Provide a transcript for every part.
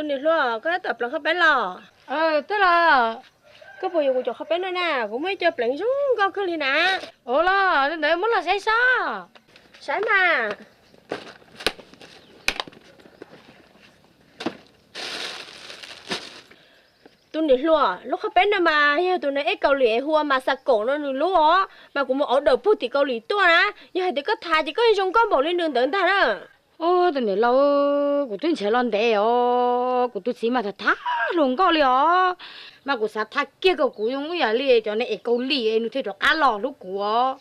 Tus niam hluas, koj tab tom pleev qhov peb los? Twb los. Koj puas yuav kuv cov qhov peb no na? Kuv muaj ib co pleev zoo nkauj kawg li na. Ua los, ntawd muab los saib saib. Saib mas. Tus niam hluas, lub qhov peb no mas yog tus nais eb Kaus Lim es hu ua Mas Xa Kaum no nws lub os, mas kuv mus order puag tim Kaus Lim tuaj na. Yog hais tias koj tha ces koj zoo nkauj npaum li nws ntawd ntag na. Tus niam laus, kuv twb nrhiav los ntev os, kuv tus txiv mas tham tham hluas nkauj li os, mas kuv xav tha kiag kom kuv zoo ib yam li cov nais eb Kaus Lim es nws thiaj rov qab los hlub kuv os.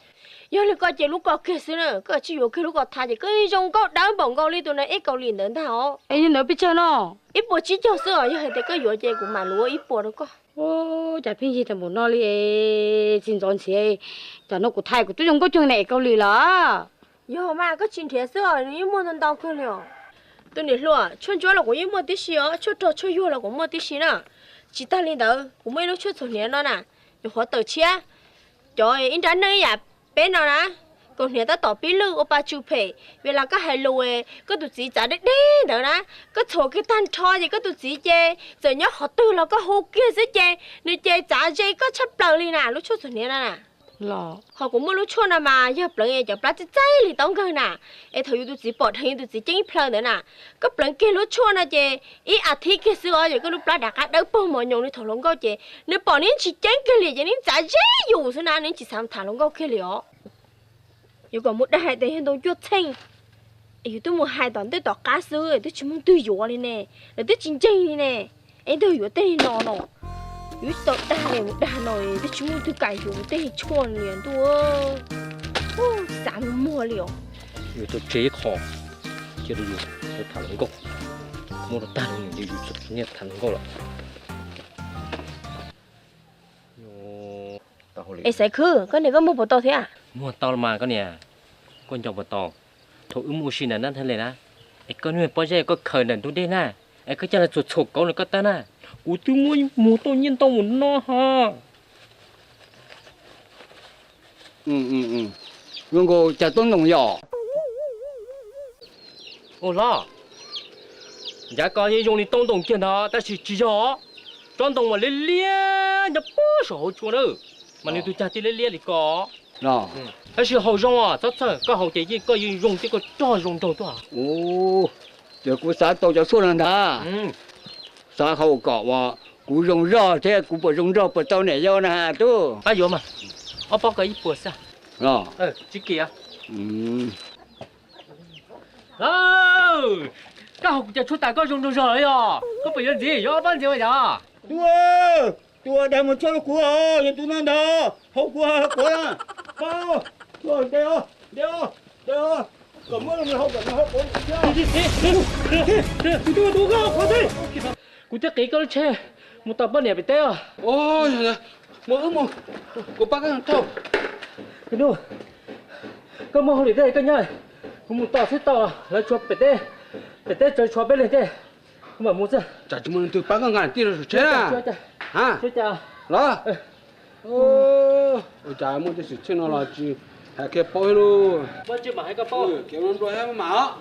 Yog li koj cia lub ko kiag xwb na, koj tsis yuav kiag lub ko tha ces koj zoo nkauj dawb npaum nkaus li tus nais eb Kaus Lim ntawd ntag os. Es yog ntawd pes tsawg no? Ib puas tsib caug xwb os, yog hais tias koj yuav ces kuv mam luav ib puas rau koj. Ua cas pheej yig tau npaum no li es tsis ntxov ntxhias, tam no kuv tha kuv twb zoo nkauj cuag nais eb Kaus Lim lawm. Yog mas, koj tsis nrhiav xwb os, nws yeej muaj ntau ntau kawg li os. Tus niam hluas, tshuaj ntsuab los kuv yeej muaj tib si os, tshuaj rog tshuaj yuag los kuv muaj tib si na. Tsis tag li ntawd, kuv muaj ib lub tshuaj txhuam hniav no na, nyuam qhuav tawm tshiab. Cov ib nrab neej ib yam peb no na, kaus hniav tab tom pib lwj ua pa tsw phem, vim los koj hais lus, koj tus txiv txav deb deb ntawd na, koj txhuam kiag tag nrho ces koj tus txiv ces txawm nyob qhov twg los koj hu kiag xwb ces nws ces txav ze koj tshaj plaws li na, lub tshuaj txhuam hniav no na. Ho kuv muaj lub tshuaj no mas yog pleev cov plab txaij txaij li taub nkawg na, es thaum yus tus txiv pom dheev yus tus txiv ceeb ib plhaw ntawd na, koj pleev kiag lub tshuaj no ces ib as thiv kiag xwb os, ces koj lub plab dav qab dawb paug mos nyoos li thaum hluas nkauj ces nws pom nws tsis ceeb kiag li ces nws txav ze yus xwb na, nws tsis xav tham hluas nkauj kiag li os. Yuav kom mus dag hais tias yog ntoo cuaj txheej, es yus twb mus hais tom ntej tom qab xwb twb tsis muaj twg yuav li ne, lawv twb tsis ntseeg li ne, es ntag yuav tej no no, yuav tsis tau dag li, mus dag no twb tsis muaj twg kam yuav tej tshuaj li ntuj, xav muag muag li os. Yuav tau tseg ib qho, cia rau yus tham hluas nkauj, muab rau tag rau nws ces yus txom nyem tham hluas nkauj lawm. Es Xaiv Khwb, koj niam koj muag puas tau thiab? Muag tau los mas koj niam, koj nco puas tau thaum wb muaj ua si ntawm nab thaj les na, es koj niag pob zeb koj khaws ntawm ntug dej na, es koj coj los txhuam txhuam kauv ntawm koj tag na, kuv twb muab muag tau nyiaj ntau mus no ho. Zoo nkaus cas tsob ntoo yom. Ua hlob, ncav ko yeej zoo li tsob ntoo kiag ntag tab sis tsis yog, tsob ntoo mas liab liab nyob puag saum hauv tsua na, mas nws tus cag thiaj liab liab li ko. Tab sis haus zoo os, txhob txhawj, koj haus ces yeej koj yeej zoo thiab koj rog zoo nraug tuaj. Ces kuv xav tau cov tshuaj no ntag, xav haus kom uas kuv zoo zog thiab kuv puas zoo nraug puas tau niam yau na tub. Pab yuav mas, ob pob ko ib puas xwb. Tsis kim. Koj haus kuv cov tshuaj tas koj zoo nraug zog lawm yog? Koj puas yuav ntxiv, yuav ob pob ntxiv ua cas? Tub, tus uas dag mus tshuaj rau kuv os, yog tus no ntag, haus kuv haus kuv na. Pab, nte os, nte os, nte os, kom muab rau nws haus kom nws haus kuv thiab. Tus tub, tus koj haus kuv thiab. Kuv twb qiv koj lub tsheb mus tom poj niam pem teb os. Mus wb mus, kuv pab koj thauj. Koj muaj hauj lwm tej koj nyob, kuv mus tos xwb tau, lawv tshuav pem teb, pem teb tsawv tshuav peb leeg tej, kuv mam mus xwb. Tsam tsis muaj leej twg pab koj nqa tij rau saum tsheb na. Los, ua cas muaj tej xwm txheej no los tsis hais qhia paub thiab lauj. Kev no nplua thiab maj mam os.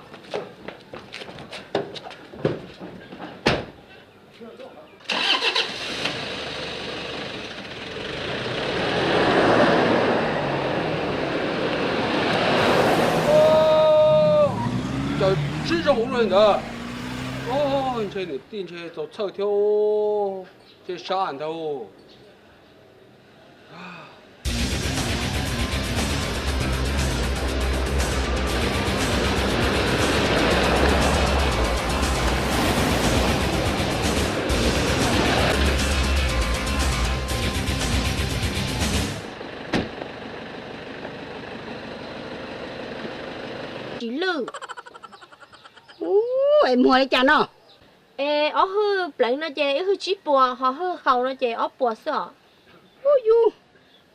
Cov tsib zoo ua luaj li ntawd, ntshe niam tij ntshe txaus txhawj thiab, ntshe sab ntag. Tsis lwj. Ub, es muag li cas no? Es ob hwj pleev no ces ib hwj tsib puas, ho hwj haus no ces ob puas xwb os. Ub yus,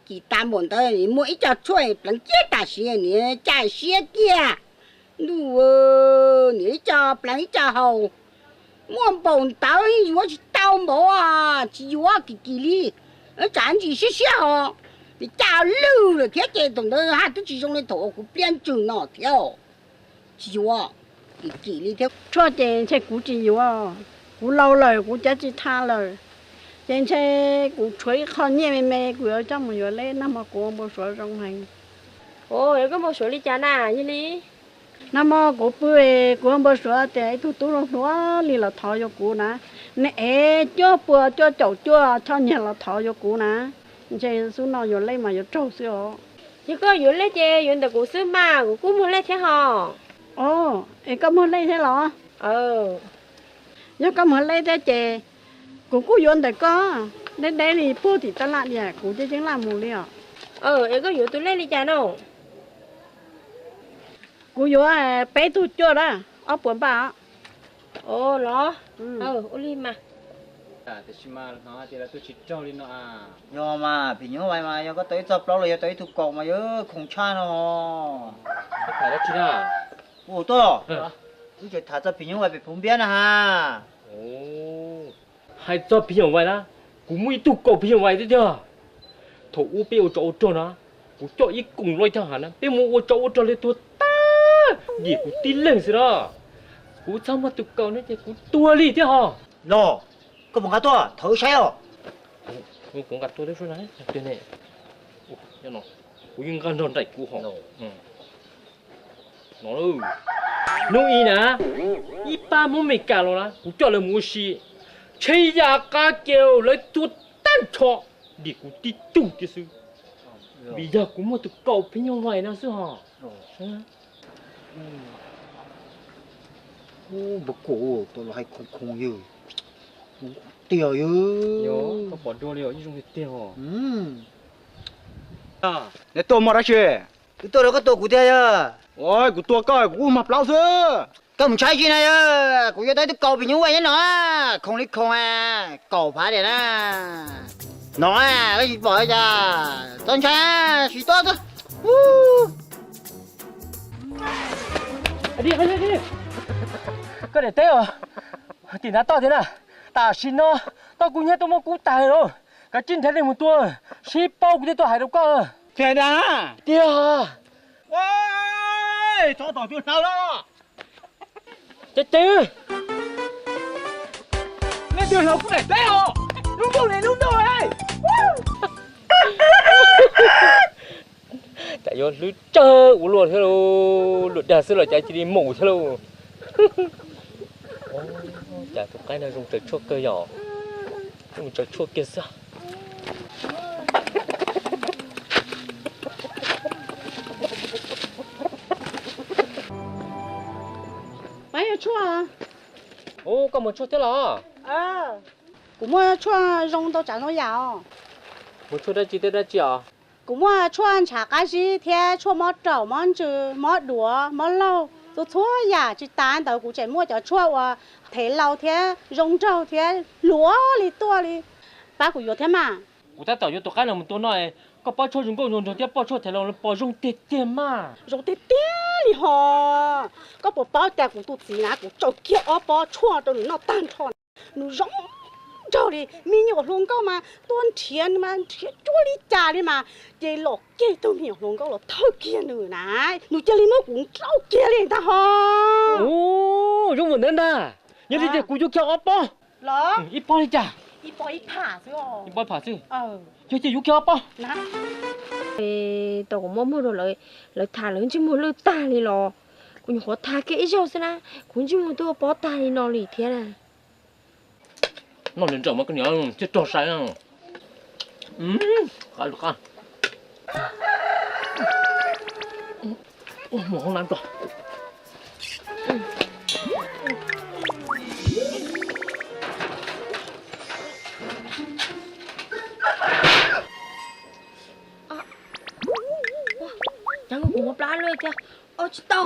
kim tas npaum ntawd muaj ib co tshuaj pleev kiag tam sim no cas siab kiag. Ntuj, nws ib co pleev ib co haus, muaj npaum ntawd yuav tsis tau npaum, tsis yuav kim kim li. Tsam ntsis siab siab ho, cas lwj lawm thiab ces thaum ntawd haj twb tsis zoo li thaum kuv pliab ntswg no thiab. Tsis yuav, kim kim li thiab. Tshuaj ces ntshe kuv tsis yuav. Kuv laus lawm kuv cav tsis tau lawm, ces ntshe kuv tshuav ib qho nyiaj me me kuv yuav coj mus yuav leb, nag hmo kuv ua npau suav zoo heev. Os, yog koj npau suav li cas na, yog li? Nag hmo kuv pw, kuv ua npau suav tias ib tug tub zoo hluas li los thov yuav kuv na, nws ev cuaj pua cuaj caum cuaj choj nyiaj los thov yuav kuv na, ntshe xub no yuav lej mas yuav raug xwb os. Yog koj yuav lej ces yuav ntawm kuv xwb mas, kuv kuj muag lej thiab hos. Os, es koj muag lej thiab los? Yog koj muag lej thiab ces kuv kuj yuav ntawm koj, deb deb li puag tim tab laj diam, kuv yeej yeej laj mus li os. Es koj yuav tus lej li cas no? Kuv yuav peb tug cuaj na, ob puas npaj os. Os los, ua li mas. Tiam sis mas hnov hais tias lawv tuaj tsis raug li no. Yog mas phim nyuj vais mas yog koj tau ib txoj plaub los yog tau ib tug kaum mas yuav khoom tshaj no. Koj tham dab tsi na? Ua tuaj, wb tseem tham txog phim nyuj vais pem Phuv Npiab na ha. Hais txog phim nyuj vais na, kuv muaj ib tug kaum phim nyuj vais tiag tiag. Thaum ub peb ua tsov ua rog na, kuv coj ib koom loj caj has na, peb mus ua tsov ua rog li tuag tag, dim kuv tib leeg xwb na. Kuv txhob muaj tus kaum no ces kuv tuag li thiab hos. Los, koj puas nqa tuaj thov wb saib os? Kuv nqa tuaj ne, kuv yeej nqa nrog nraim kuv hos. No, hnub ib na, ib pab Hmoob Meskas los na, kuv coj lawv mus ua si, tsheb ya qab kiag lawv tuag tag nrho, dim kuv tib tug tiag xwb. Vim yog kuv muaj tus kaum phim nyuj vais no xwb hos. Npawg Kuam, tau los hais khoom khoom yog tiag yog. Koj pom dua li os, yeej zoo tiag tiag os. Neb tuaj muaj dab tsi? Wb tuaj rau koj tua kuv tiag yog. Kuv tua koj kuv kuj mag plaub xwb. Koj mus ntshai tsi na yog, kuv yuav tau ib tug kaum phim nyuj vais nyob no, khoom li khoom, kaum phav tiag na. No, koj tsis pom cas, txhob ntshai, sim tuaj tuaj. Koj daim teb os, tim nrad toj thiab na, tam sim no toj kub hnyiab tuaj muab kub tag li lauj. Kav tsij nrhiav dej mus tua, sib paub kuv thiaj tuaj hais rau koj. Tiag na? Tiag. Txhob tom twg hnav los. Ces ces leej twg hnav kuv daim teb os, lub ntuj li lub ntuj. Cas yuav hlwb tsawg ua luaj thiab lauj, luam dag xwb los cas cia li mus thiab lauj. Cas tus qaib no zoo tsaws tshuaj kawg yom, mus tsaws tshuaj kiag xwb. Pab yuav tshuaj. Ub, koj muag tshuaj thiab los? Kuv muaj tshuaj zoo ntau tsav ntau yam os. Muag tshuaj dab tsi thiab dab tsi os? Kuv muaj tshuaj ntshav qab zib thiab tshuaj mob raum mob ntsws mob duav mob laug txhua txhua yam. Tsis tas ntawd kuv tseem muaj cov tshuaj uas thev laus thiab zoo nraug thiab hluas li tuaj li. Pab kuv yuav thiab mas. Kuv tab tom yuav tus qaib no mus tua noj, koj paub tshuaj zoo nkauj zoo nraug thiab poj tshuaj thev laus pos zoo tiag tiag mas. Zoo tiag tiag li hos. Koj puas paub tias kuv tus txiv na, kuv tsaws kiag ob pob tshuaj rau nws noj tag nrho. Nws zoo nraug li, me nyuam hluas nkauj mas tuaj nrhiav nws mas nrhiav tsuag li cas li mas, ces los kiag tug me nyuam hluas nkauj los thawj kiag nws na, nws cia li muab kuv nrauj kiag li ntag hos. Ub, zoo npaum ntawd ntag. Yog li ces kuv yuav kiag ob pob. Los? Ib pob li cas? Ib pob ib phav xwb. Ib pob ib phav xwb. Yog ces yuav kiag ob pob. Tau kuv muab muag rau lawv, lawv tham lawv ntsej muag lwj tag li los, kuv nyuam qhuav tham kiag ib zaug xwb na, kuv ntsej muag twb ua pob tag li no li thiab na. Noj nrawm mas koj niam thiaj rog sai na. Qa qa, mus hoob nab tso. Cas kuv ua plab lawm tiag. Tsis tau.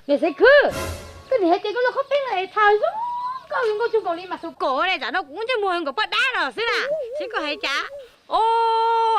Niam Xaiv Khwb, koj niam hais tias koj lub qhov peeb no es tham zoo nkauj zoo nkauj cuag nkaus li mas xaus kom ne, tsam no kuv ntsej muag zoo nkaus poj dab no xwb na. Seb koj hais cas. O,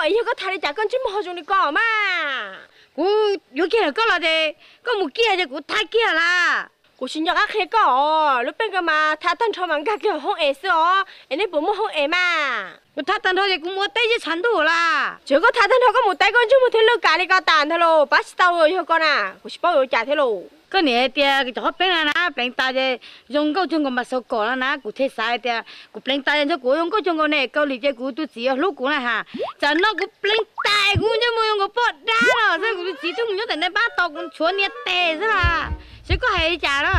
es yog koj tham li cas koj ntsej muag ho zoo li ko mas? Kuv yuav kiag ntawm koj los ces koj mus kiag ces kuv thab kiag lawm. Kuv tsis nco qab qhia koj os, lub peeb ko mas tham tag nrho mas nkag kiag hoob es xwb os, es nej puas muaj hoob es mas? Kuv tham tag nrho ces kuv mus ua teb zeb tshav ntuj lawm. Tsis yog koj tham tag nrho koj mus teb koj ntsej muag thiaj lwj kam li ko tas ntag lauj, pab tsis tau yog koj na, kuv tsis paub yuav ua cas thiab lauj. Koj niam hais tias cov qhov peeb no na pleev tas ces zoo nkauj cuag nkaus mas xaus kom no na, kuv thiaj xav hais tias kuv pleev tas ces ntshe kuv ua zoo nkauj cuag nkaus ne, Kaus Lim ces kuv tus txiv yuav hlub kuv na ha. Tsam no kuv pleev tas kuv ntsej muag zoo nkaus poj dab no xwb, kuv tus txiv twb mus nyob ntawm nej pab tos kuv tshuav niag tes xwb las. Seb koj hais li cas na,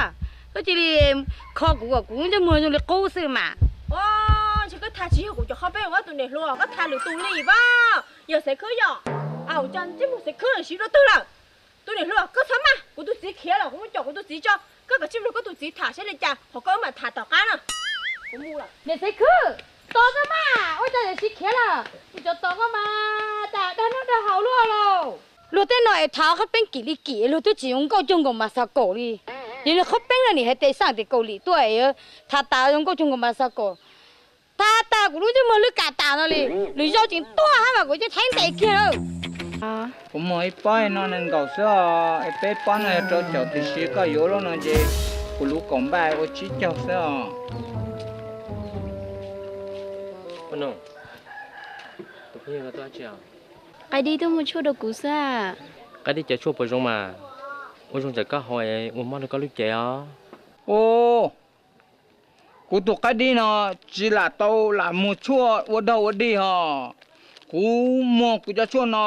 koj cia li kho kuv kom kuv ntsej muag zoo li qub xwb mas. Ntshe koj tham tsis yog kuv cov qhov peeb, koj tus niam hluas koj tham lwm tus li pab. Yog Xaiv Khwb yog, au, cov ntsej muag Xaiv Khwb siv dua twg lawm? Tus niam hluas koj txhob maj, kuv tus txiv khiav lawm, kuv mus caum kuv tus txiv tso, koj kav tsij mloog koj tus txiv tham saib li cas ho koj mam tham tom qab na. Niam Xaiv Khwb, tos koj mas, ua cas yuav siv khiav lawm, kuv cov tos koj mas tas dag noj dag haus luaj lauj. Luag tej no es tham qhov peeb kim li kim, luag twb tsis zoo nkauj cuag nkaus mas xaus kom li. Yog li qhov peeb no nim hais tias xaj tias Kaus Lim tuaj es tham tas zoo nkauj cuag nkaus mas xaus kom. Tham tas kuv lub ntsej muag lwj kam tas no li, lwm zaus tseem tuaj hab mas kuv coj thaib ntes kiag lawm. Kuv muag ib pob no nees nkaum xwb os, es peb pob no yog rau caum tiam sis koj yuav lub no ces kuv lub kaum npaj ua tsib caug xwb os. Qaib dib tuaj muag tshuaj rau kuv xwb. Qaib dib cov tshuaj puas zoo mas? Ua zoo tsam koj haus ua mob rau koj lub cev os. Kuv tus qaib dib no tsis lam tau lam muag tshuaj ua dog ua dig hos. Kuv muag kuv cov tshuaj no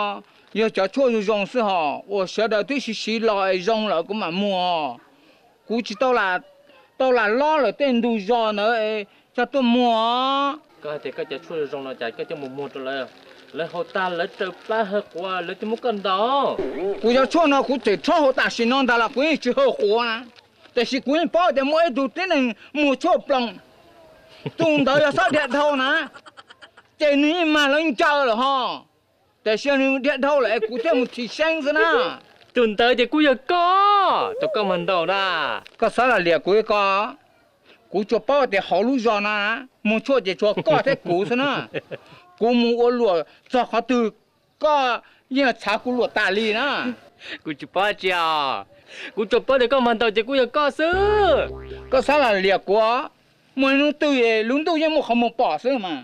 yog cov tshuaj zoo zoo xwb hos, uas sawv daws twb siv siv los es zoo lawm kuv mam muag. Kuv tsis tau lam lob lawm tej ntug zos ntawd coj tuaj muag. Koj hais tias koj cov tshuaj zoo zoo no cas koj coj mus muag rau lawv, lawv haus tas lawv raws plab hawv quav lawv twb muab koj ntaus. Kuv cov tshuaj no kuv tseem rhob haus tam sim no ntag los kuv yeej tsis hawv quav na. Tiam sis kuv yeej paub tias muaj ib tug tib neeg muag tshuaj ploom, tus ntawd yog xob dhia dhau na, ces nws yeej mag lawv ncaws lawm hos. Tiam sis nws dhia dhau lawm es kuv thiaj mus thim seeb xwb na. Tus ntawd ces kuj yog koj, tus koj mag ntaus na. Koj xob lam liam kuv ko, kuv tsuas paub tias hauv lub zos no muag tshuaj ces tsuas koj thiab kuv xwb na. Kuv mus ua luam txog qhov twg koj yeej txhav kuv luam tas li na. Kuv tsis paub tsi os, kuv tsuas paub tias koj mag ntaus ces kuj yog koj xwb. Koj xob lam liam kuv, muaj hnub twg lub ntuj yeej muaj qhov muag pom xwb mas.